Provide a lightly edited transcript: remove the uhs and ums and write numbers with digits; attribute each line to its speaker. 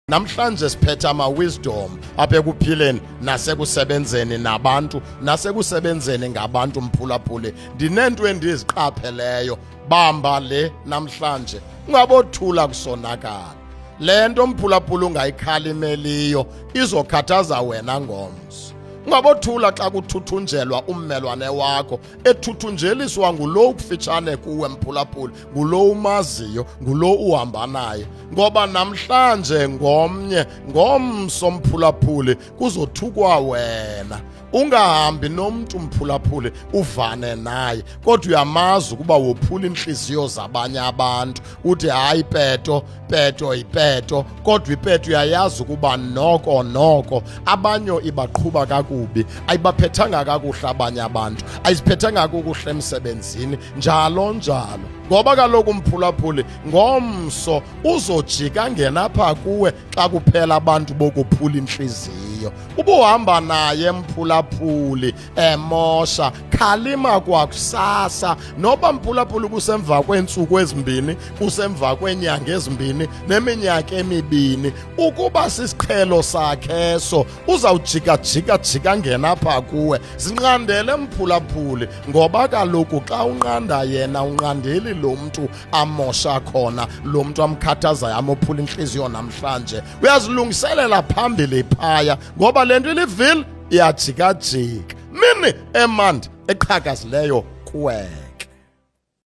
Speaker 1: Namhlanje siphethe ama-wisdom apha ekuphileni nasekusebenzeni nabantu nasekusebenzeni ngabantu. Mphulaphuli, ndinento endiziqapheleyo, bamba le namhlanje, ungabothula kusonakala. Le nto, mphulaphula, ungayikhalimeliyo izokhathaza wena ngomso. Ungabothula xa kuthuthunjelwa ummelwane wakho, ethuthunjeliswa ngulo ukufitshane kuwe, mphulaphuli, ngulo umaziyo, ngulo uhamba naye, ngoba namhlanje ngomnye, ngomso, mphulaphuli, kuzothukwa wena. Ungahambi nomntu, mphulaphuli, uvane naye, kodwa uyamazi ukuba wophula inhliziyo zabanye abantu. Uthi hayi, peto peto ipeto, kodwa ipeto uyayazi ukuba noko noko abanye ibaqhuba kakubi, ayibaphethanga kakuhle abanye abantu, ayiziphethanga kakuhle emsebenzini, njalo njalo. Ngoba kaloku, mphulaphuli, ngomso uzojika ngena pha kuwe xa kuphela abantu bokuphula inhliziyo. Ubuhamba naye, mphulaphuli, emosha, khalima kwakusasa, noba, mphulaphuli, kusemva kweentsuku ezimbini, kusemva kweenyanga ezimbini neminyaka emibini. Ukuba sisiqhelo sakhe eso, uzawujika-jika jika ngena pha kuwe. Zinqandele, mphulaphuli, ngoba kaloku xa unqanda yena, unqandeli lo mntu amosha khona, lo mntu amkhathazayo, amophula intliziyo namhlanje. Uyazilungiselela phambili phaya, ngoba le nto ilivili, iyajikajika mini emandi eqhakazileyo kuwena.